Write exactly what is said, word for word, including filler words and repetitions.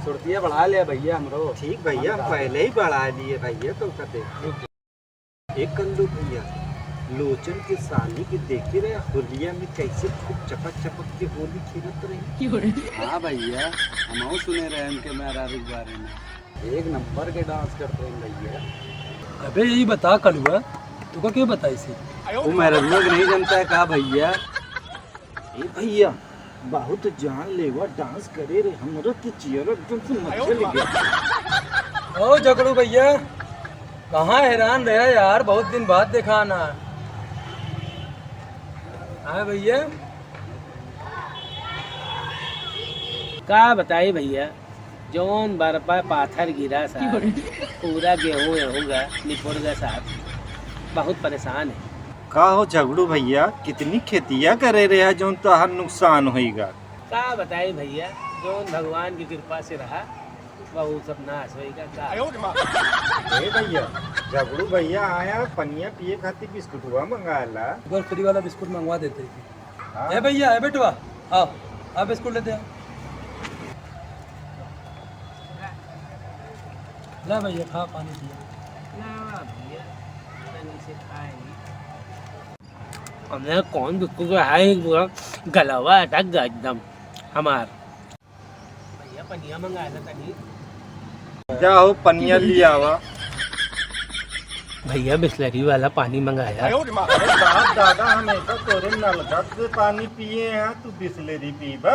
सुरतिया बढ़ा ले भैया हमरो। ठीक भैया, हम पहले ही बढ़ा लिए भैया, तो कते। ए कल्लू भैया, लोचन के साली के देखे रहे होलिया में कैसे खूब चपक चपक के होली खेलत रही। हाँ भैया, हमहू सुने रहे उनके मेहरारू के बारे में, एक नंबर के डांस करत रही भैया। अबे यही बता कलुआ, तुका के बताई से? वो मेहरारू के नहीं जानता है का भैया? ए भैया, बहुत जानलेवा डांस करे रे, हमरो तो जियरा एकदम से मचल गया। ओ झगड़ू भैया, कहाँ हैरान रहे यार, बहुत दिन बाद देखा ना। हाँ भैया। का बताई भैया, जौन बरपा पाथर गिरा साहब, पूरा गेहूं एहूं गा निपोर गा साहब, बहुत परेशान है। का हो झगड़ू भैया, कितनी खेतिया करे रहे है जौन तोहार नुकसान होइगा? का बताई भैया, जौन भगवान की कृपा से रहा, वह सब नाश होइगा का। ए भैया, झगड़ू भैया आया, पनिया पिए खातिर बिस्कुटवा मंगाला। शुगर फ्री वाला बिस्कुट मंगवा देते हैं। हाँ। ए भैया, ए बेटवा, आओ, आप बिस्कुट लेते आओ। ला भैया, खा, पानी पिया। ना भैया, तनी से खाए नहीं। हमने कौन बिस्कुट है, पूरा गलवा अटक गया एकदम हमार। भैया, पनिया मंगा ला तनी। जाओ, पनिया ले आवा। भैया, बिसलेरी वाला पानी मंगाया। अरे बाप दादा, हमेशा तोरे नलका से पानी पिए हैं, तू बिसलेरी पीबा?